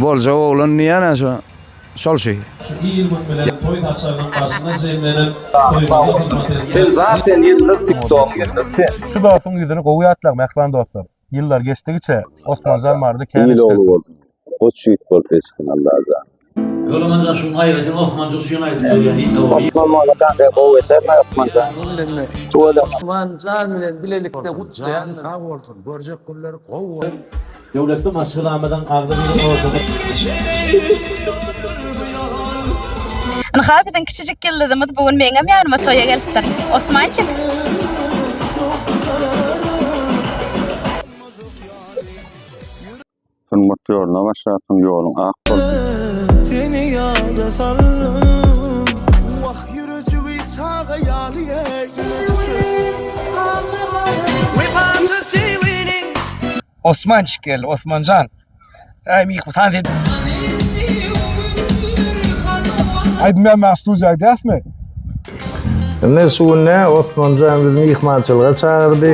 Boljak oglan diýýän-ä şo. Şol şu. Şu il-gün bilen toý saçagynyň başyna jemlenen toýumyza hyzmat edýän Sen zaten ýyldyz tiktok ýyldyz sen. Şu dostuň ýüzüni gowy ýatlaň mähriban dostlar. Ýyllar geçdigiçe Osmanjan barada kän Il ogly eşdersiň. bolduň. Goç ýigit bolup ýetişdiň Allajan. Ýolamanjan şuň aýratyn Osmanjyk üçin aýdym berýän hiç gowy. Osman moladan sen gowy geçermi Osmanjan. Tüweleme. Osmanjan bilen bilelikde gutlaýan. Jany sag bolsun, görjek günleri gowy bolsun. Döwletli maşgalamyzyň agzybir ojagy. Ynha biziň kiçijik ýyldyzymyz bu gün meňem ýanyma toýa gelipdir. Osmançik. Sungat ýoluna başlapsyň ýoluň ak bolsun. Seni ýada saldym. Wah ýürejigi çaga ýaly egne düşüp. Wepasyz söýginiň. Osmançik geldi Osmanjan. Äý myhman sen. Aýdym ýazmaga studiýa gidýäsmi? Indi şu gün nä Osmanjan bizi myhmançylyga çagyrdy.